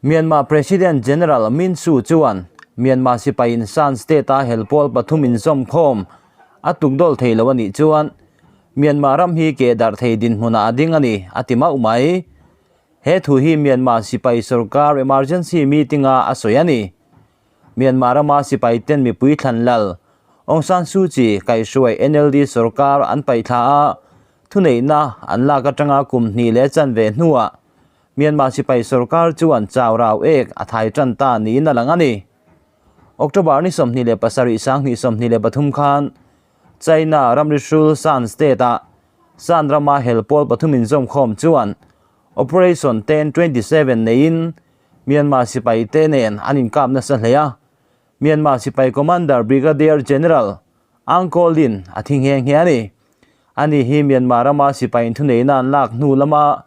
Myanmar President General Min Su chuan Myanmar sipaiin Shan State-a helpawl pathum inzawmkhawm a tukdawl thei lo a nih chuan Myanmar ram hi keh darh thei dinhmunah a ding a ni, a ti mauh mai. He thu hi Myanmar sipai sorkar emergency meeting-a a sawi a ni. Myanmar rama sipai ten mipui thlan lal Aung San Suu Kyi kaihhruai NLD sorkar an paihthla a, thuneihna an lak atanga kum hnih leh chanve hnuah Myanmar sipai sorkar chuan chau rau ek a thai tan ta niin a lang a ni. October ni 27 2023 khan China ramri hrul Shan State-ah Shan rama hel pawl pathum inzawmkhawm chuan Operation 1027 neiin Myanmar sipai te nen an inkap nasa hle a. Myanmar sipai Commander Brigadier General Aung Ko Lin a thi nghe nghe a ni. Ani hi Myanmar rama sipai inthuneihna an lak hnu lama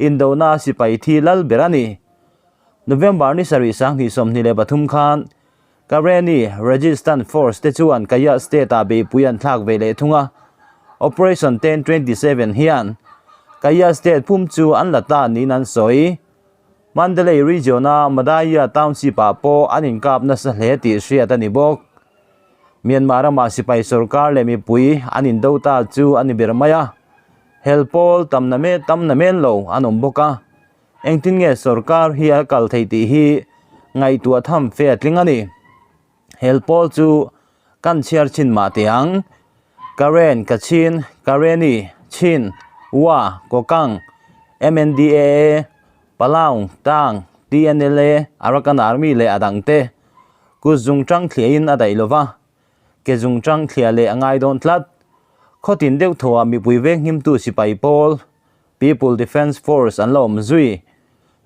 indona sipai thi lal ber a ni. November ni sarih 2023 khan Karenni Resistance Force te chuan Kayah State-ah beihpui an thlak ve leh thung a. Operation 1027 hian Kayah State pum chu an la ta niin an sawi. Mandalay Region-a Madaya Township-ah pawh an inkap nasa hle tih hriat a ni bawk. Myanmar ramah sipai sorkar leh mipui an indo ta chu a ni ber mai a, hel pawl tam na me tam na men lo an awm bawk a, engtin nge sorkar hi a kal theih tih hi ngaihtuah tham fe a tling a ni. Hel pawl chu kan chhiar chhin mah teh ang, Karen, Kachin, Kareni, Chin, Wa, Kokang, MNDAA, Palaung, Tang, TNLA, Arakan Army leh a dangte kut zungchang thliahin a daih lova, ke zungchang thliah leh a ngai dawn tlat. Khawtin deuh thuah mipui venghimtu sipai pawl, People Defence Force an la awm zui.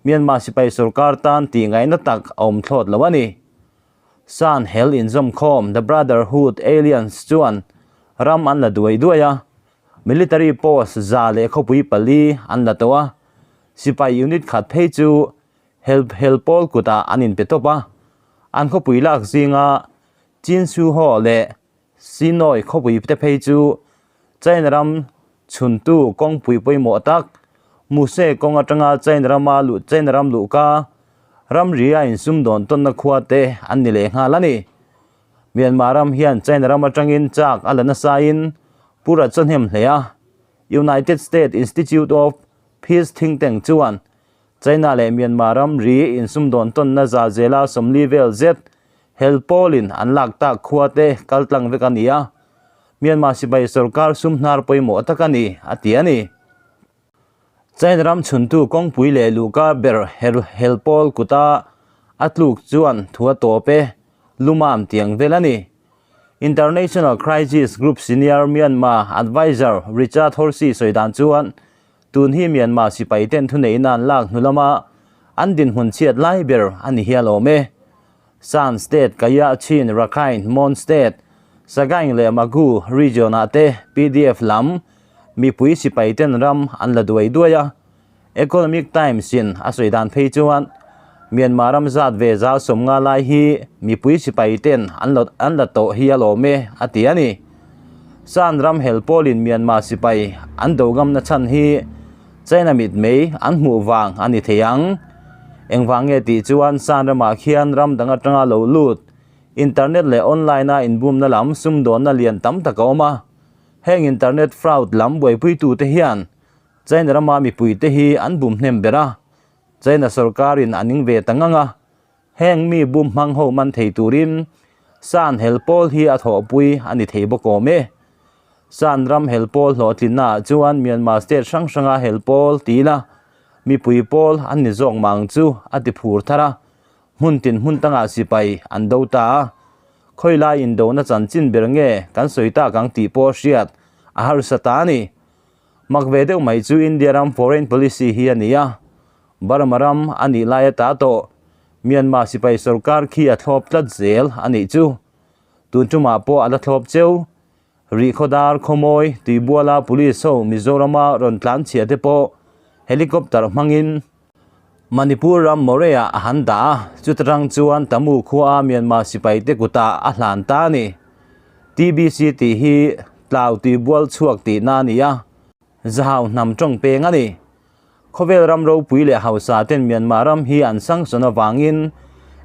Myanmar sipai sorkar tan tih ngaihna tak a awm thlawt lo a ni. San hel inzawmkhawm The Brotherhood Aliens chuan ram an la duai duai a, military post 104 an la tawh a, sipai unit khat phei chu hel hel pawl kutah an inpe tawp a, an khawpui lak zinga Chin Su Ho leh Sinawi khawpui te phei chu China ram chhuntu kawngpui pawimawh tak Muse kawng atanga China rama luh China ram luhka ramri a insumdawn tawnna khua te an ni leh nghal a ni. Myanmar ram hian China ram atangin chak a la nasain pura chawhnem hle a, United States Institute of Peace think tank chuan China leh Myanmar ramri insumdawn tawnna za zela 40 vel zet hel pawlin an lak tak khua te kal tlang vek a ni a, Myanmar sipai sorkar sum hnar pawimawh tak a ni, a ti a ni. China ram chhuntu kawngpui leh luhka ber hel pawl kuta a tluk chuan thu a tawp e, lumam tiang vel a ni. International Crisis Group Senior Myanmar Adviser Richard Horsey sawi dan chuan Tun hi Myanmar sipai ten thuneihna an lak hnu lama an dinhmun chhiat lai ber a ni hial awm e. Shan State, Kayah, Chin, Rakhine, Mon State, Sagaing leh Magu region ah te pdf lam mipui sipai ten ram an la duai duai a. Economic Times in a sawi dan phei chuan Myanmar ram zat ve 50% lai hi mipui sipai ten an la an la tawh hial awm e a ti a ni. Shan ram hel pawlin Myanmar sipai an do ngamna chhan hi China mit mei an hmuh vang a ni thei ang. Engvang nge tih chuan Shan ramah khian ram dang atanga lo lut internet leh online a inbumna lam sumdawnna lian tam tak a awm a. Heng internet fraud lam buaipuitute hian China rama mipuite hi an bum hnem ber a, China sorkarin a ning ve ta ngang a. Heng mi bum hmang ho man thei turin Shan hel pawl hi a thawhpui a ni thei bawk awm e. Shan ram hel pawl hlawhtlinna ah chuan Myanmar state hrang hranga hel pawl ti ila mipui pawl an ni zawk mang chu a ti phur thar a, hmun tin hmun tangah sipai an do ta a. Khawilai indona chanchin ber nge kan sawi tak ang tih pawh hriat a harsa ta a ni. Mak ve deuh mai chu India ram foreign policy hi a ni a, Burma ram a nih lai ata tawh Myanmar sipai sorkar khi a thlawp tlat zel a nih chu. Tun tumah pawh a la thlawp cheu. Rihkhawdar, Khawmawi, Tuibuala Police ho Mizorama rawn tlan chhia te pawh helicopter hmangin Manipur ram Moreh-ah a han dah a, chuta tang chuan Tamu khua Myanmar sipai te kutah a hlan ta a ni. TBC tih hi Tlau Tuibual chhuak tihna a ni a, Zahau hnam tawng peng a ni. Khawvel ram ropui leh hausa ten Myanmar ram hi an sanction avangin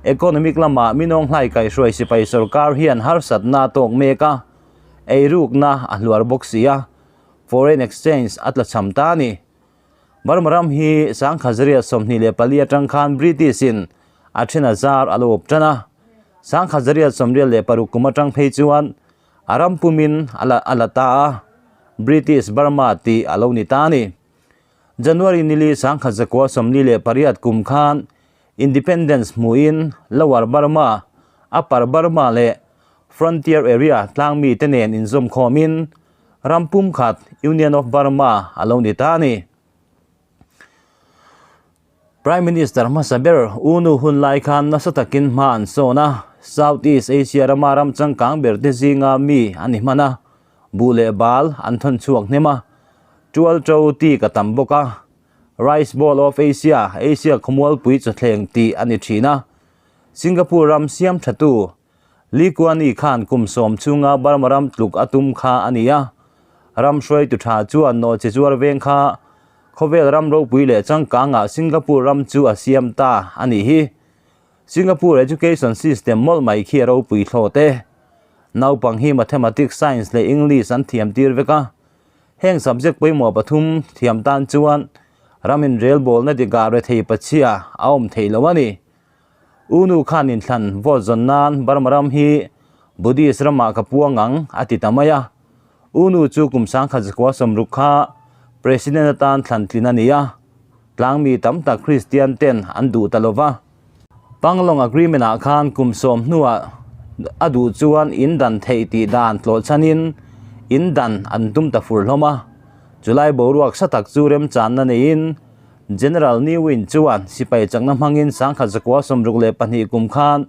economic lamah Minawng Hlai kaihhruai sipai sorkar hian harsatna a tawk mek a, eirukna a hluar bawk si a, foreign exchange a tlachham ta a ni. Burma ram hi Sangkhazaria 24 atang khan British in a then a zar a lo awp tan a, Sangkhazaria 86 kum atang phei chuan a ram pumin a la a la ta a, British Burma tih a lo ni ta a ni. January nili 1948 kum khan Independence hmuhin Lower Burma, Upper Burma leh Frontier Area tlangmi te nen inzawmkhawmin ram pumkhat Union of Burma a lo ni ta a ni. Prime Minister hmasa ber U Nu hun lai khan nasa takin hma an sawn a, South East Asia rama ram changkang ber te zinga mi a ni hman a, buh leh bal an thawn chhuak hnem a, tual to tik a tam bawk a, Rice Bowl of Asia, Asia khawmualpui chawthleng tih a ni thin a, Singapore ram siam thatu Lee Kuan Yew khan kum sawm chhunga Burma ram tluk a tum kha a ni a, ram hruaitu tha chuan nawhchi zuar veng kha khawvel ram ropui leh changkangah Singapore ram chu a siam ta a nih hi. Singapore education system mawlh mai khi a ropui thlawt e. Naupang hi Mathematics, Science leh English an thiam tir vek a, heng subject pawimawh pathum thiam tan chuan ram inrelbawlna dikah rethei pachhia a awm theih lo a ni. U nu khan inthlan vote zawn nan Burma ram hi Buddhist ramah ka puang ang a ti ta mai a. U nu chu kum 1960 kha President atan thlan tlin a ni a, tlangmi tam tak Christian ten an duh ta lo va. Panglong Agreement ah khan kum sawm hnuah a duh chuan in dan theih tih dan tlawh chhanin in dan an tum ta fur hlawm a. Chulai boruak sa tak chu remchanna neiin General Ne Win chuan sipai chakna hmangin 1962 kum khan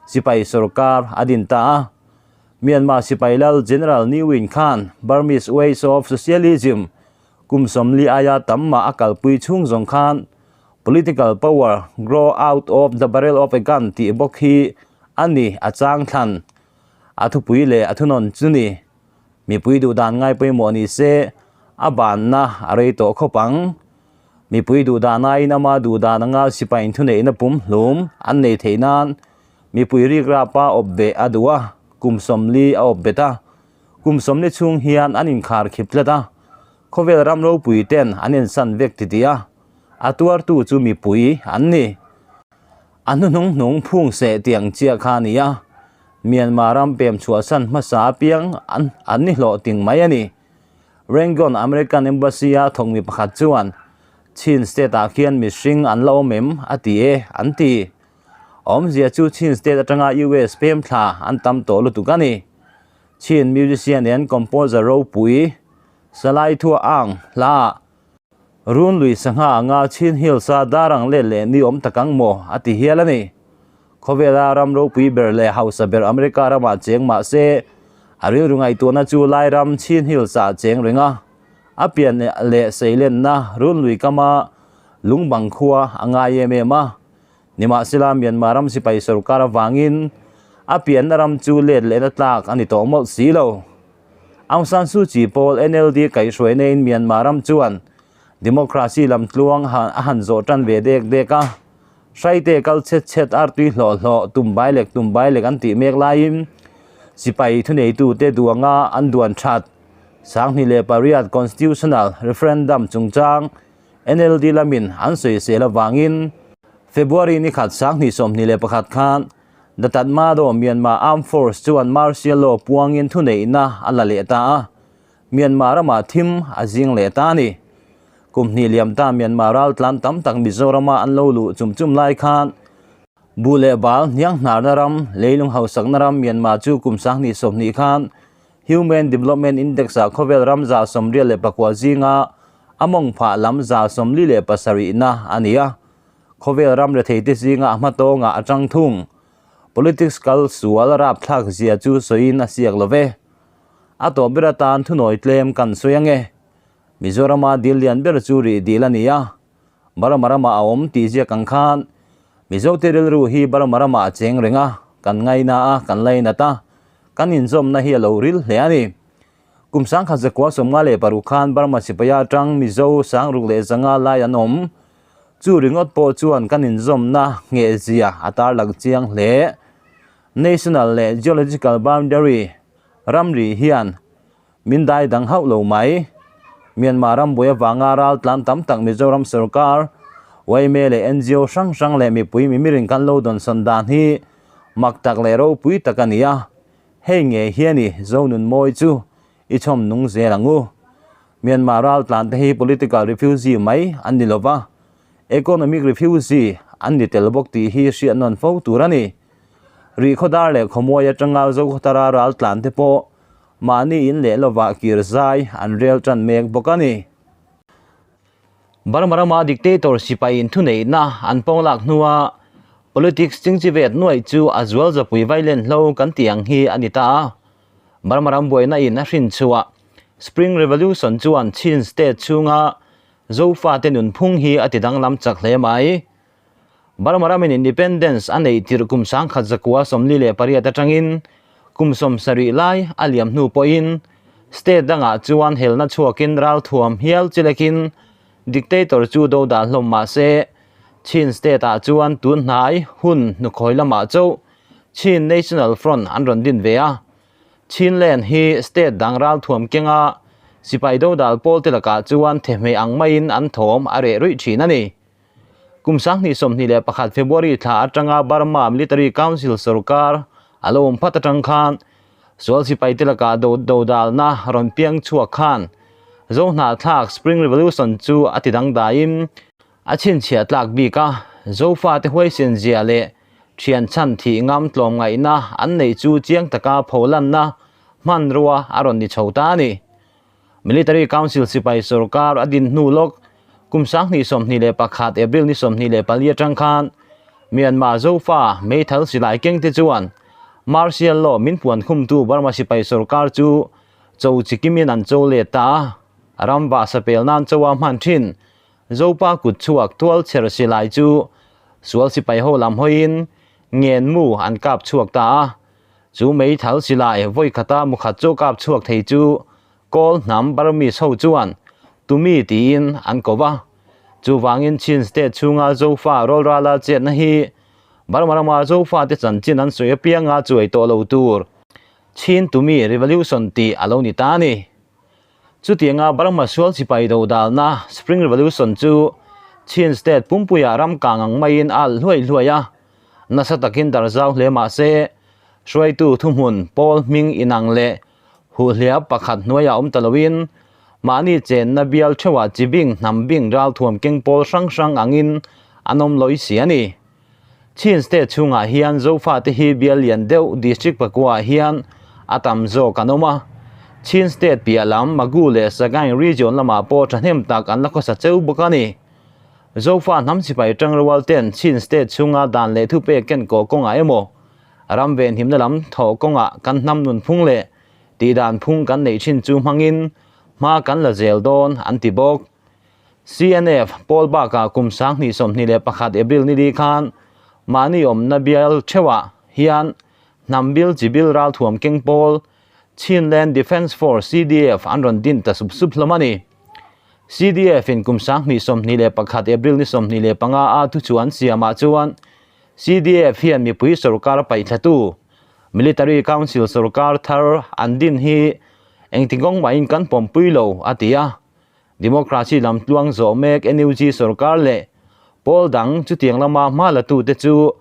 sipai sorkar a din ta a. Myanmar sipai lal General Ne Win khan Burmese Ways of Socialism kum 40 aia tam mah a kalpui chhung zawng khan Political power grow out of the barrel of a gun tih bawk hi a ni a chang thlan. A thupui leh a thunawn chu ni. Mipui duhdan ngai pawimawh ni se, a banna a rei tawh khawp ang. Mipui duhdan aiin ama duhdan anga sipai inthuneihna pum hlum an nei theih nan mipui rikrapa awp beh a duh a, kum 40 a awp bet a. Kum 40 chhung hian an inkhar khip tlat a, khawvel ram ropui ten an ensan vek titih a, a tuartu chu mipui an ni. A hnuhnung hnung phung seh tiang chiah kha a ni a, Myanmar ram pem chhuahsan hmasa apiang an an ni hlawh ting mai a ni. Rangoon American Embassy a thawkmi pakhat chuan Chin state ah khian mihring an la awm em a ti e an ti. Awmzia chu Chin state atanga US pem thla an tam tawh lutuk a ni. Chin musician and composer ropui Salai Thua Aung hla ah Run lui sangha anga Chin Hills a dar ang let leh ni awm tak ang maw a ti hial a ni. Khawvela ram ropui ber leh hausa ber America ramah cheng mah se a rilru ngaihtuahna chu lai ram Chin Hills ah cheng reng a, a pian leh seilenna run lui kama lungbang khua a ngai em em a. Nimahsela Myanmar ram sipai sorkar avangin a pianna ram chu let lehna tlak a ni tawh mawlh si lo. Aung San Suu Kyi pawl NLD kaihhruaina in Myanmar ram chuan democracy lam tluang a han zawh tan ve dek dek a, hraite kal chhet chhet artui hlawh hlawh tum bai lek tum bai lek an tih mek laiin sipai thuneitute duanga an duan that 2008 constitutional referendum chungchang NLD lamin an sawisel avangin February ni khat 2021 khan The Tatmadaw Myanmar Armed Force chuan martial law puangin thuneihna a la leh ta a, Myanmar ramah thim a zing leh ta a ni. Kum hnih liam ta Myanmar raltlan tam tak Mizorama an lo luh chum chum lai khan buh leh bal hniang hnarna ram, leilung hausakna ram Myanmar chu kum 2020 khan Human Development Index-ah khawvel ram 89 zinga a mawng phah lam 47-na a ni a. Khawvel ram retheite zinga a hmatawngah a chang thung. Politics kal sual rapthlak zia chu sawiin a siak lo ve. A tawp ber atan thunawi tlem kan sawi ange. Mizorama dil lian ber chu rih dil a ni a. Burma ramah a awm tih ziak ang khan Mizote rilru hi Burma ramah a cheng reng a, kan ngaina a, kan lainat a, kan inzawmna hi a lo ril hle a ni. Kum 1956 khan Burma sipaia atang Mizo 6500 lai an awm. Chu ringawt pawh chuan kan inzawmna nghehzia a tarlang chiang hle. National leh Geological Boundary ramri hian min dai dang hauh lo mai. Myanmar ram buai avanga ral tlan tam tak Mizoram sorkar, yma leh ngo hrang hrang leh mipui mimirin kan lo dawnsawn dan hi mak tak leh ropui tak a ni a. Hei nge hian i Zonunmawi chu i chhawm nung zel ang u. Myanmar ral tlan te hi political refugee mai an ni lova, economic refugee an ni tel bawk tih hi hriat nawn fo tur a ni. Rihkhawdar leh Khawmuai atanga Zokhawtara ral tlan te pawh mahni in leh lovah kir zai an rel tan mek bawk a ni. Burma rama dictator sipai inthuneihna an pawnglak hnua politics chingchivet nuaih chu a zual zapui vailen hlo kan tih ang hi a ni ta a. Burma ram buaina in a hrin chhuah Spring Revolution chuan Chin state chhunga Zofate nunphung hi a ti danglam chak hle mai. Burma ramin independence a neih tirh kum 1948 atangin kum 70 lai a liam hnu pawhin state dangah chuan helna chhuakin ralthuam hial chilekin dictator chu do dah hlawm mah se Chin state ah chuan tun hnai hun hnukhawi lamah chauh Chin National Front an rawn din ve a. Chinland hi state dang ralthuam kenga sipai dodal pawl te lakah chuan thehmeh ang maiin an thawm a reh ruih thin a ni. Kum 2021 February thla atanga Burma Military Council sorkar a lo awm phat atang khan sual sipai te lakah do dodalna rawn piang chhuak khan Zohnahthlak Spring Revolution chu a ti dangdaiin a chhinchhiah tlak bik a, Zofa te huaisen zia leh thian chhan thih ngam tlawmngaihna an neih chu chiang taka pholanna hmanrua a rawn ni chho ta a ni. Military Council sipai sorkar a din hnu lawk kum 2021 April ni 24 atang khan Myanmar Zofa Meithal silai keng te chuan Martial Law min puan khumtu Burma sipai sorkar chu cho chikimin an cho let ta a, ram vah sapel nan choa hman thin Zopa kut chhuak tual chher silai chu sual sipai ho lam hawiin ngen mu an kap chhuak ta a. Chu meithal silai vawi khata mukhat chu kap chhuak thei chu Kawl hnam Burmese ho chuan Tumi tiin an ko va. Chuvangin Chin state chhunga Zofa rawlrala chetna hi Burma rama Zofa te chanchin an sawi apianga chuai tawh lo tur Chin Tumi Revolution tih a lo ni ta a ni. Chutianga Burma sual sipai dodalna Spring Revolution chu Chin state pumpuiah ram kang ang maiin a alh hluai hluai a. Nasa takin darzau hle mah se, hruaitu thuhmun pawl hming inang leh huhhliap pakhat hnuaiah awm ta loin mahni chenna bial theuhah chibing hnam bing ralthuam keng pawl hrang hrang angin an awm lawih si a ni. Chin state chhungah hian Zofate hi bial lian deuh district pakuaah hian a tam zawk an awm a. Chin state piah lam Magu leh Sagaing region lamah pawh thahnem tak an la khawsa cheu bawk a ni. Zofa hnam sipai tangrual ten Chin state chhunga dan leh thupek ken kawh kawngah emaw, ram venhimna lam thawh kawngah kan hnam nunphung leh tihdan phung kan neih thin chu hmangin hma kan la zel dawn an ti bawk. CNF pawl bakah kum 2021 April ni li khan mahni awmna bial theuhah hian hnam bil chi bil ralthuam keng pawl Chinland Defence Force, CDF, an rawn din ta sup sup hlawm a ni. CDF in kum 2021 April ni 25 a thuchhuah an siamah chuan CDF hian mipui sorkar paihthlatu Military Council sorkar thar an din hi engtikawng mahin kan pawmpui lo a ti a. Democracy lam tluang zawh mek NUG sorkar leh pawl dang chutiang lama hma latute chu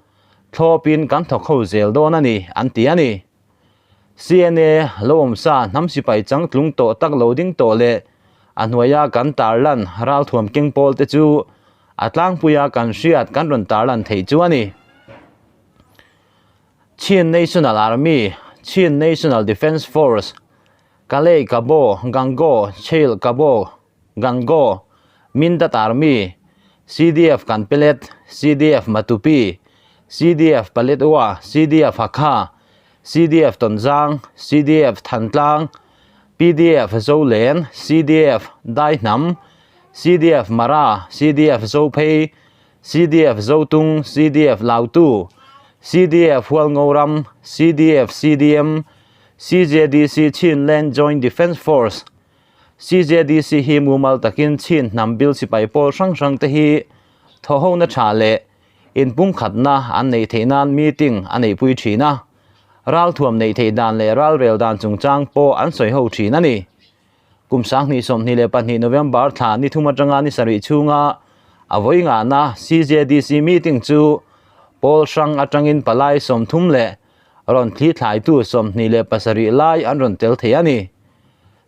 thlawpin kan thawk ho zel dawn a ni an ti a ni. CNA lo awmsa hnam sipai changtlung tawh tak lo ding tawh leh a hnuaia kan tarlan ralthuam keng pawl te chu a tlangpuia kan hriat kan rawn tarlan theih chu a ni. Chin National Army, Chin National Defence Force, Kalay Kabo, Gangaw, Chail Kabo, Gangaw, Mindat Army, CDF Kanpelet, CDF Matupi, CDF Paletwa, CDF Hakha, CDF Tonzang, CDF Thantlang, PDF Zolen, CDF Daihnam, CDF Mara, CDF Zophei, CDF Zotung, CDF Lautu, CDF Hualngoram, CDF CDM, CJDC Chinland Joint Defence Force, CJDC hi mumal takin Chin hnam bil sipai pawl hrang hrang te hi thawhhona tha leh inpumkhatna an neih theih nan meeting a neihpui thin a, ralthuam neih theih dan leh ralrel dan chungchang pawh an sawi ho thin a ni. Kum 2022 November thla ni thum atanga ni sarih chhunga a vawi ngahna CJDC meeting chu pawl hrang atangin palai 30 leh rawn thli thlaitu 27 lai an rawn tel thei a ni.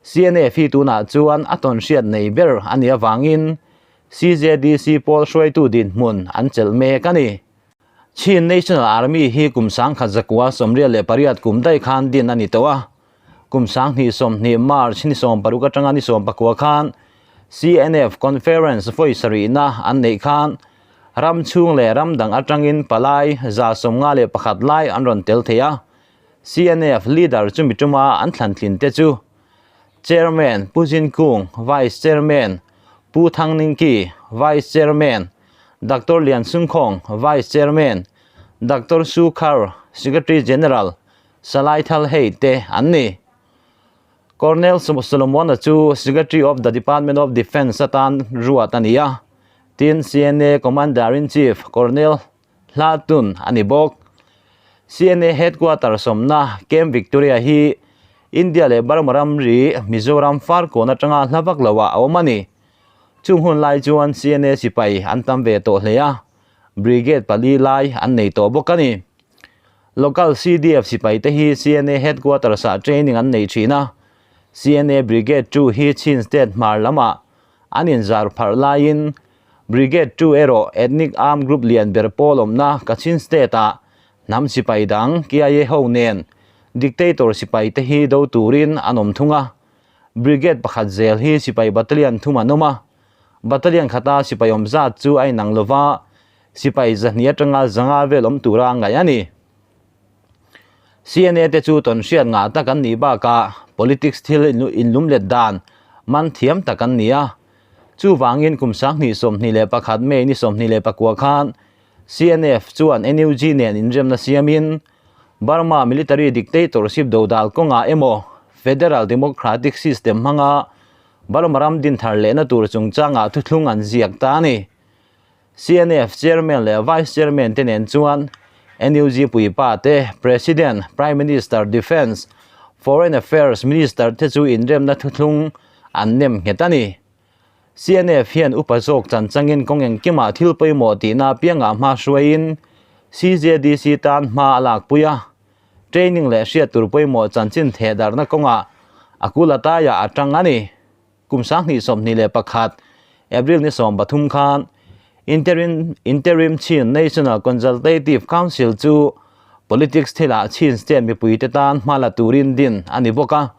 CNF hi tunah chuan a tawnhriat nei ber a nih avangin CJDC pawl hruaitu dinhmun an chelh mek a ni. Chin National Army hi kum 1988 kum daih khan din a ni tawh a. Kum 2020 March ni 16 atanga ni 19 khan CNF Conference vawi sarihna an neih khan ram chhung leh ram dang atangin palai 151 lai an rawn tel thei a. CNF leader chumi tuma an thlan tlin te chu Chairman Pu Zin Kung, Vice Chairman Pu Thang Ning Ki, Vice Chairman Doctor Lian Sung Khawng, Vice Chairman, Doctor Su Khar, Secretary General, Salai Thal Hei te an ni. Colonel Solomon-a chu Secretary of the Department of Defence atan ruat a ni a, tin CNA Commander-in-Chief Colonel Hla Tun a ni bawk. CNA Headquarter sawmna Camp Victoria hi India leh Burma ramri Mizoram Farkawn atanga hla vak loah a awm a ni. Chung hun lai chuan CNA sipai an tam ve tawh hle a, brigade pali lai an nei tawh bawk a ni. Local CDF sipai te hi CNA headquarters ah training an nei thin a, CNA Brigade 2 hi Chin State hmar lamah an inzar pharh laiin Brigade 2 erawh ethnic armed group lian ber pawl awmna Kachin State ah hnam sipai dang KIA ho nen dictator sipai te hi do turin an awm thung a. Brigade pakhat zel hi sipai battalion thum an awm a, battalion khata sipai awm zat chu a inang lova, sipai zahnih atanga zanga vel awm tura ngaih a ni. CNA te chu tawnhriat ngah tak an nih bakah politics thil inlumlet dan man thiam tak an ni a, chuvangin kum 2021 May ni 24 khan CNF chuan NUG nen inremna siamin Burma military dictatorship dodal kawngah emaw Federal Democratic System hmanga Burma ram dinthar lehna tur chungchangah thuthlung an ziak ta a ni. CNF Chairman leh Vice Chairman te nen chuan NUG puipa te, President, Prime Minister, Defence, Foreign Affairs Minister te chu inremna thuthlung an nem nghet a ni. CNF hian upa zawk chan changin kawng engkimah thil pawimawh tihna apiangah hma hruaiin CJDC tan hma a lakpui a, training leh hriat tur pawimawh chanchin thehdarhna kawngah a kul ataiah a tang a ni. Kum 2021 April ni 13 khan Interim Interim Chin National Consultative Council chu politics thilah Chin State mipuite tan hma la turin din a ni bawk a.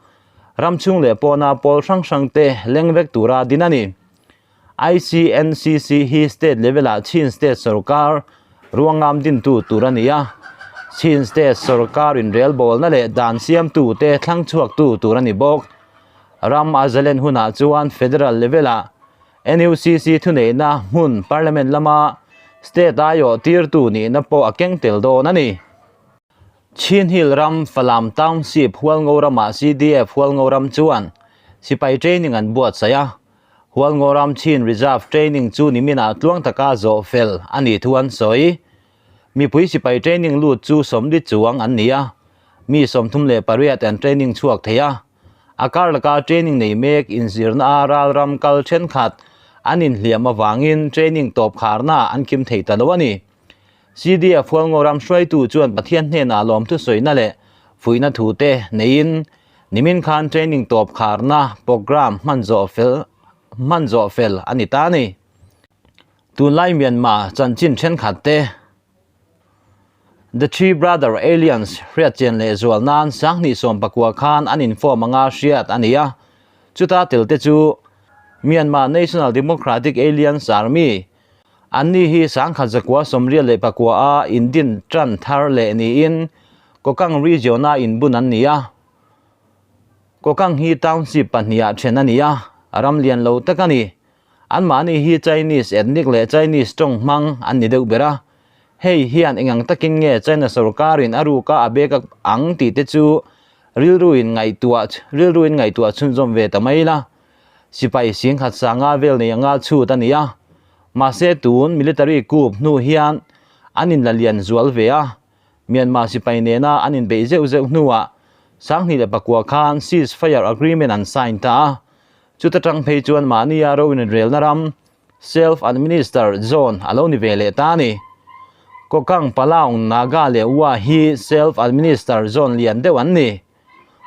Ram chhung leh pawna pawl hrang hrang te leng vek tura din a ni. ICNCC hi state level ah Chin state sorkar ruangam dintu tur a ni a. Chin state sorkar in relbawlna leh dan siamtu te thlang chhuaktu tur a ni bawk. Ram a zalen hunah chuan federal level ah NUCC thuneihna hmun parliament lama state aiawh tirtu nihna pawh a keng tel dawn a ni. Chin Hill ram Falam Township Hualngo ramah CDF Hualngo ram chuan sipai training an buatsaih a, Hualngo ram Chin Reserve training chu niminah tluang taka zawh fel a nih thu an sawi. Mipui sipai training lut chu 40 chuang an ni a, mi 38 an training chhuak thei a. A kar laka training nei mek inzirna a ral ram kal thenkhat an inhliam avangin training tawp kharna an kim thei ta lo a ni. CDF Hualngo ram hruaitu chuan Pathian hnenah lawmthu sawina leh fuihna thu te neiin nimin khan training tawp kharna programme hman zawh fel hman zawh fel a ni ta a ni. Tunlai Myanmar chanchin thenkhat te The Three Brother Aliens hriatchian leh zual nan 2019 khan an inform anga hriat a ni a, chuta tel te chu Myanmar National Democratic Aliens Army Anni hi 1989 a indin tan thar leh niin Kokang region-a inbun an ni a. Kokang hi township pahniha then a ni a, ram lian lo tak a ni. Anmahni hi Chinese ethnic leh Chinese tawng hmang an ni deuh ber a. Hei hian engang takin nge China sorkarin a ruka a bek ang tih te chu. Rilru in ngaihtuah rilru in ngaihtuah chhunzawm ve ta mai la. Sipai singkhat sanga vel nei anga chhut a ni a. Mahse tun military coup hnu hian an inla lian zual ve a. Myanmar sipai nena an inbeih zeuh zeuh hnuah 2009 khan ceasefire agreement an sign ta a. Chuta tang phei chuan mahnia ro inrelna ram Self-administered zone a lo ni ve leh ta a ni. Kokang, Palaung, Naga leh Wa hi self-administered zone lian deuh an ni.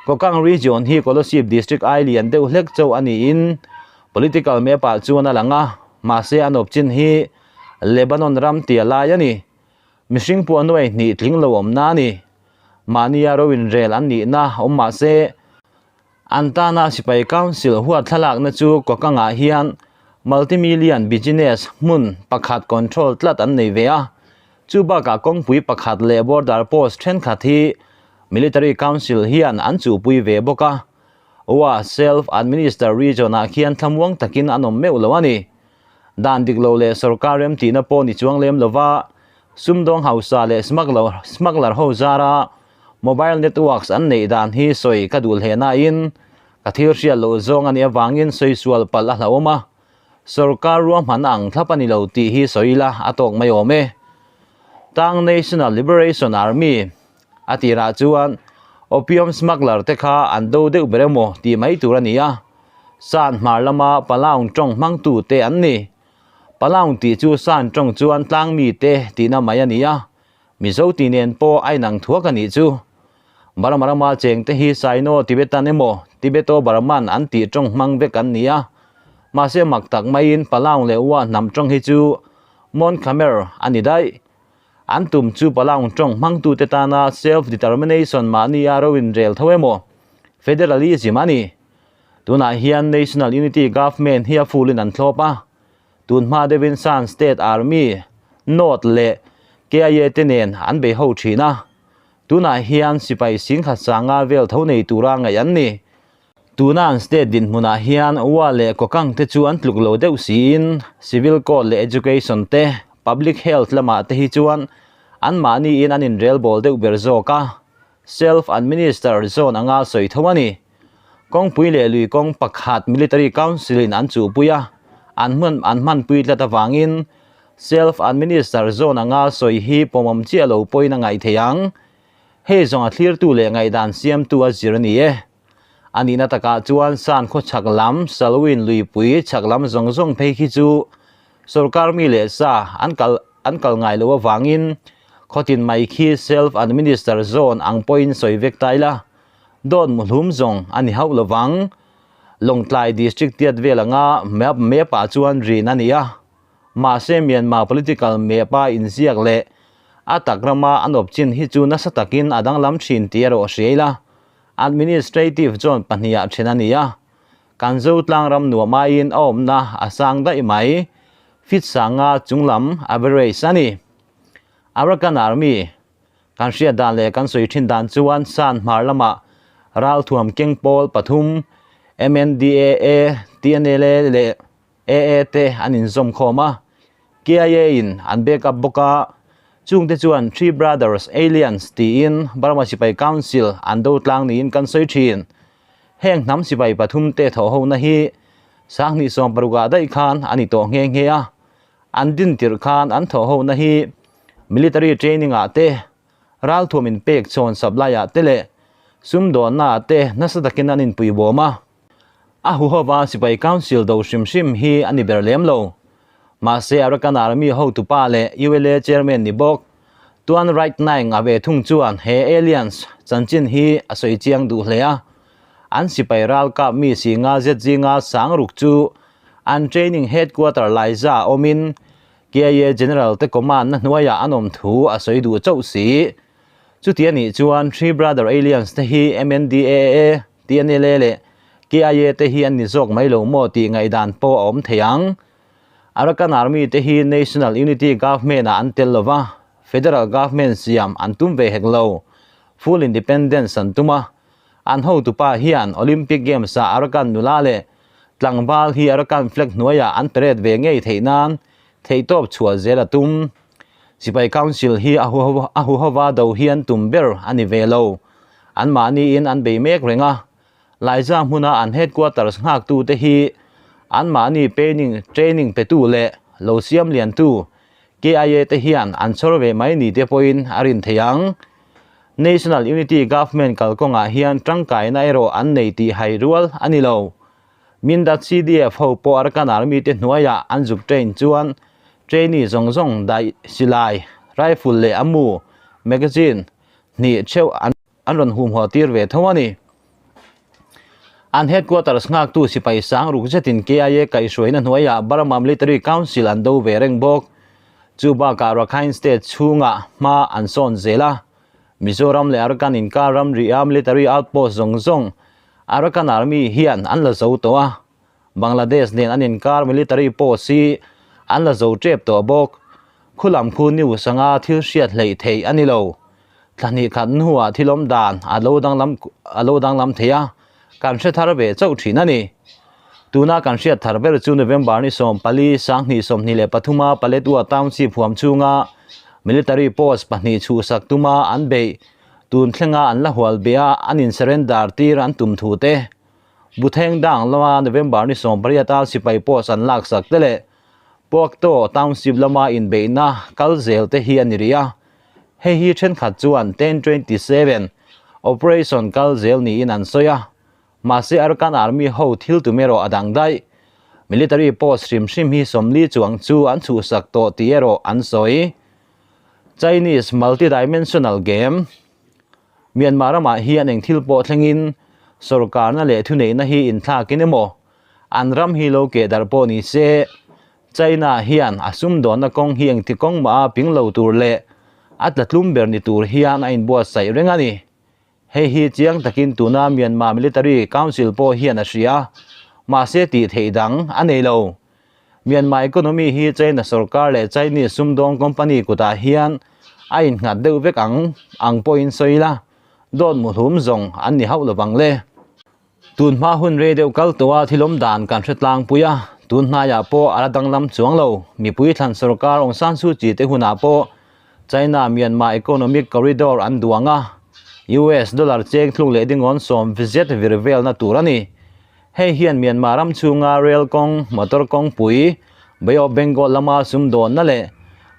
Kokang region hi Kolosib district ai lian deuh hlek chauh a niin political map ah chuan a lang a, mahse a nawp chin hi Lebanon ram tia lai a ni. Mihring pawh nuai hnih tling lo awmna a ni. Mahnia ro inrel an nihna awm mahse, An tana sipai council huat thlalakna chu Kokangah hian multi-million business hmun pakhat control tlat an nei ve a. Chu bakah kawngpui pakhat leh border post thenkhat hi military council hian an chuhpui ve bawk a. Wa self-administered region-ah khian thlamuang takin an awm meuh lo a ni. Dan dik lo leh sorkar remtihna pawh ni chuang lem lova sumdawng hausa leh smuggler ho zara Mobile networks an neih dan hi sawi ka duh hle nain ka thil hriat loh zawng a nih avangin sawi sual palh a hlauhawm a, sorkar ruahman a ang thlap a ni lo tih hi sawi ila a tawk mai awm e. Tang National Liberation Army a tirah chuan opium smuggler te kha an do deuh ber emaw tih mai tur a ni a, San hmar lama Palaung tawng hmangtu te an ni. Palaung tih chu San tawng chuan tlangmi te tihna mai a ni a, Mizo tih nen pawh a inang thuak a nih chu. Burma rama chengte hi Sino Tibetan emaw Tibeto Burman an tih tawng hmang vek an ni a. Mahse mak tak maiin Palaung leh Wa hnam tawng hi chu Mon Khmer a ni daih. An tum chu Palaung tawng hmangtute tana self-determination mahni a ro inrel tho emaw Federalism a ni. Tunah hian National Unity Government hi a fulin an thlawp a. Tun hma deuhin Shan State Army, North leh KIA te nen an bei ho thin a, tunah hian sipai singkhat sanga vel tho nei tura ngaih an ni. Tuna an state dinhmunah hian Wa leh Kokang te chu an tluk lo deuh siin Civil Code leh Education te, Public Health lamah te hi chuan anmahniin an inrelbawl deuh ber zawk a, Self-administered zone anga sawi tho a ni. Kawngpui leh lui kawng pakhat Military Council in an chuhpui a, an hman an hmanpui tlat avangin Self-administered zone anga sawi hi pawmawm chiah lo pawhin a ngaih thei ang. Hei zawng a thlirtu leh ngaihdan siamtu a zir a ni e. A nihna takah chuan San khaw chhak lam Salween luipui chhak lam zawng zawng phei khi chu Sorkar mi leh sa an kal an kal ngai loh avangin khawtin mai khi self administer zone ang pawhin sawi vek ta ila, dawt muhlum zawng a ni hauh lovang. Lawngtlai district tiat vel anga map map ah chuan rin a ni a, mahse Myanmar political map a inziak leh a tak rama an awp chin hi chu nasa takin a danglam thin tih erawh hria ila, administrative zone pahniha then a ni a. Kan Zo tlang ram nuam aiin a awmna a sang daih mai. Fit sanga chunglam average a ni. Arakan Army kan hriat dan leh kan sawi thin dan chuan San hmar lamah ralthuam keng pawl pathum MNDAA, TNLA leh AA te an inzawm khawm a. KIA in an back up bawk a, chungte chuan Three Brothers Aliens tiin Burma Sipai Council an do tlang niin kan sawi thin. Heng hnam sipai pathum te thawh hona hi 2016 ah daih khan a ni tawh nghe nghe a, an din tirh khan an thawh hona hi military training ah te, ralthuam in pek chhawn supply ah te leh sumdawnna ah te nasa takin an inpui bawm a. A huhova sipai council do hrim hrim hi a ni ber lem lo. Mahse Arakan Army hotupa leh ULA chairman ni bawk Tuan Right Naing a ve thung chuan he aliens chanchin hi a sawi chiang duh hle a. An sipai ralkap mi si nga zet zinga sang ruk chu an training headquarter Laiza awmin KIA General te command na hnuaiah an awm thu a sawi duh chauh si. Chuti a nih chuan Three Brother Aliens te hi MNDAA, TNLA leh KIA te hi an ni zawk mai lo maw tih ngaihdan pawh a awm thei ang. Arakan Army te hi National Unity Government ah an tel lova, Federal Government siam an tum ve hek lo. Full Independence an tum a. An hotupa hian Olympic Games ah Arakan nula leh tlangval hi Arakan flag hnuaiah an parade ve ngei theih nan theihtawp chhuah zel a tum. Sipai Council hi a huhova do hi an tum ber a ni ve lo. Anmahniin an bei mek reng a, Laiza hmuna an headquarters nghaktute hi anmahni paining training petu leh lo siam liantu KIA te hian an chhawr ve mai ni te pawhin a rin thei ang. National Unity Government kalkawngah hian tangkaina erawh an nei tih hai rual a ni lo. Mindat CDF ho pawh Arakan Army te hnuaiah an zuk train chuan trainee zawng zawng daih silai, rifle leh a mu, magazine, hnih theuh an an rawn humhaw tir ve tho a ni. An headquarters nghaktu sipai sang ruk zetin KIA kaihhruaina hnuaiah Burma Military Council an do ve reng bawk. Chu bakah Rakhine State chhungah hma an sawn zel a, Mizoram leh Arakan inkar ramri-a military outpost zawng zawng Arakan Army hian an la zo tawh a, Bangladesh nen an inkar military post hi an la zo tep tawh bawk. Khulam khu news anga thil hriat hleih theih a ni lo. Thla hnih khat hnuah thil awm dan a lo danglam a lo danglam thei a, kan hre thar ve chauh thin a ni. Tuna kan hriat thar ber chu November ni 14, 2023 a Paletwa Township huam chhunga military post pahnih chhuhsak tuma an beih tun thlenga an la hual beh a, an in surrender tir an tum thu te. Butheng dang lama November ni 18 a sipai post an laksak te leh Puakto Township lama inbeihna kal zel te hi a ni rih a. Hei hi thenkhat chuan 1027 operation kal zel niin an sawi a, mahse Arakan Army ho thil tum erawh a dang daih. Military post hrim hrim hi 40 chuang chu an chhuhsak tawh tih erawh an sawi. Chinese multi-dimensional game Myanmar ramah hian eng thil pawh thlengin sorkarna leh thuneihna hi inthlakin emaw an ram hi lo keh darh pawh ni se, China hian a sumdawnna kawng hi engti kawng mah a ping lo tur leh a tla tlum ber ni tur hian a inbuatsaih reng a ni. Hei hi chiang takin tuna Myanmar Military Council pawh hian a hria, mahse tih theih dang a nei lo. Myanmar economy hi China sorkar leh Chinese sumdawng company kutah hian a innghat deuh vek ang ang pawhin sawi ila, dawt muhlum zawng an ni hauh lovang le. Tun hma hun rei deuh kal tawh a thilawm dan kan hre tlangpui a, tun hnaiah pawh a la danglam chuang lo. Mipui thlan sorkar Aung San Suu Kyi te hunah pawh China Myanmar Economic Corridor an duang a, US dollar cheng thluk leh dingawn sawm zet vir velna tur a ni. Hei hian Myanmar ram chhunga rail kawng, motor kawngpui, Bay of Bengal lama sumdawnna leh